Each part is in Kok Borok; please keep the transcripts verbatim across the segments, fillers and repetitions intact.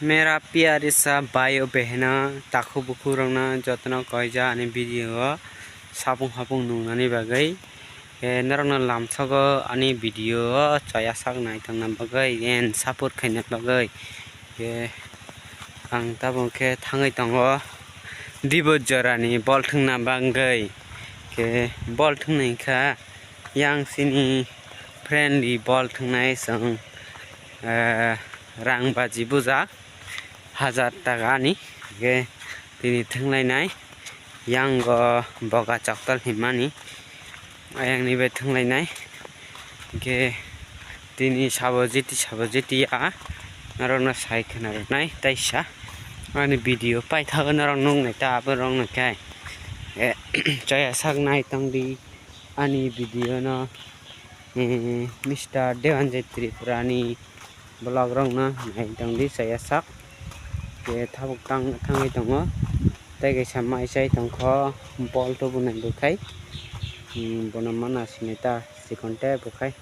Mera pyari sa bhai o behna, takhuk bukhuk rokno jotono koija ani video o sapung hapung nungnani bagwi. Khe norokno lamsogo ani video o chaya sak naitongna bagwi and support khaina bagwi. Khe ang tabuk khe thangwi tongo Dibot jorani bol thwngna bagwi. Khe bol thwngnai kha yang chini friendly bol thwngnai chwng, eh, rang baji bujak hajar taka ni. Khe tini thwnglainai yang o boga choktal hinmani. Ayang ni bai thwnglainai. Hwnkhe tini sabo jiti sabo jiti ya norokno sai khwna rwnai taisa ani video paithago norok nuknai ta abo rokno khe, eh, chaya sak nai tongdi ani video no, eh, Mister Devanjay Tripura ni vlog rokno nai tongdi chaya sak. Khe tabuk tang thangwi tongo tei kaisa mai chai tongkho bol tubunai bwkhai, hmm, bono mana sinita chikon tei bwkhai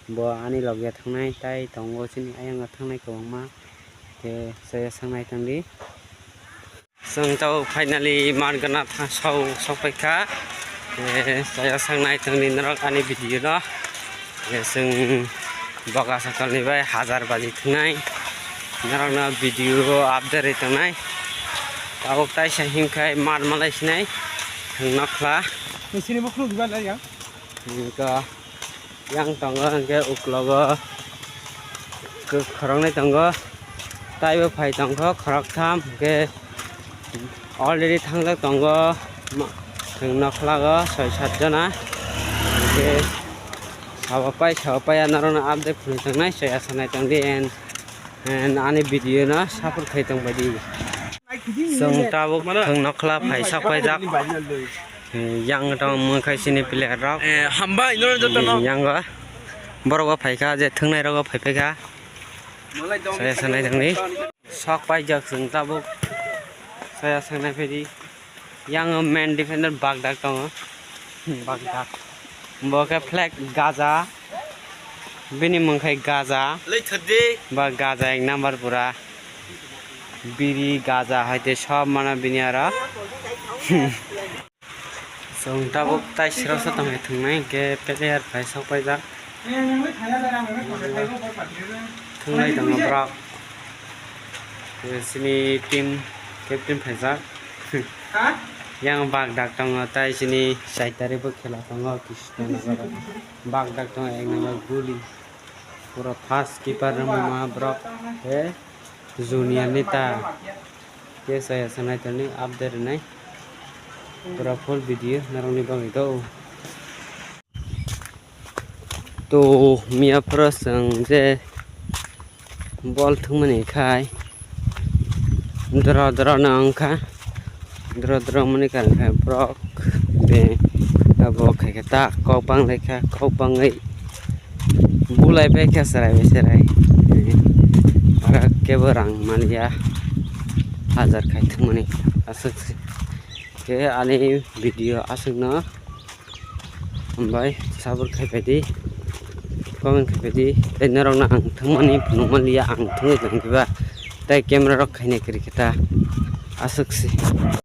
bo ani logya thangnai tai tongo chini ayang thangnai kwbangma khe chaya sak nai tongdi. Chwng tabuk finally mat gana tha-, sau-, sokpaikha. Eh, chaya sak nai tongdi norok ani video no. Eh, chwng boga sakalni bai hajar baji thwngnai. Norokno video o update ri tongnai. Tabuk taisa himkhai mat malai sinai. Thwng nokla. Nini bukhuk diba lai ya? Nini ka. Yang tongo hwnkhe uklogo kwkhwrangni tongo, taibo phai tongkho khoroktham hwnkhe already thangjak tongo, ma-, chwng nokhlago soi sat jona hwnkhe sabo pai sabo paiya norokno update khwnwi tongnai chaya sanai tongdi and, and ani video no support khai tongbaidi. Chwng tabuk thwng nokla phai sak paijak. Yang tong mui khai sini player rok. Eh, hambai, norok joto no. Yang o borok o phaikha, je thwngnai rok o phai phaikha. Saya sanai thangni. Sok paijak chwng tabuk. Saya sanai phaidi. Yang o main defender Bagdak tongo. Bagdak. Bo khe flag gaja. Bini mung khai gaja. Lei thodi. Ba gaja ek number pura. Biri gaja hai te sob mano bini aro. Chwng tabuk tai srok sa tongwi thwngnai hwnkhe player phai sok paijak. Thwnglai tongo borok. Sini team captain phaijak. Yang bagdak tongo tai sini side tari bo khela tongo Krishna Nagar. Bagdak tongo ek number guli. Pura fast keeper rwma borok. He. Junior ni ta. Khe saya sanai tongni update rwnai. Pura full video narwkni bagwi do. To miya phoro chwng je bol thwngmani khai doro doro no wngkha. Doro doro wngmani karwi borok de abo khai khe ta kok bang lai kha, kok bangwi bulai bai kha chwrai bai chwrai. Aro kebo rang maliya hajar khai thwngmani aswk se. Khe ani video aswkno hambai, support khai phaidi, comment khai phaidi, tei norokno ang thwngmani phunukma liya, ang thwngwi tongkhe ba tei camera rok khaina kwrwi khe ta aswk se.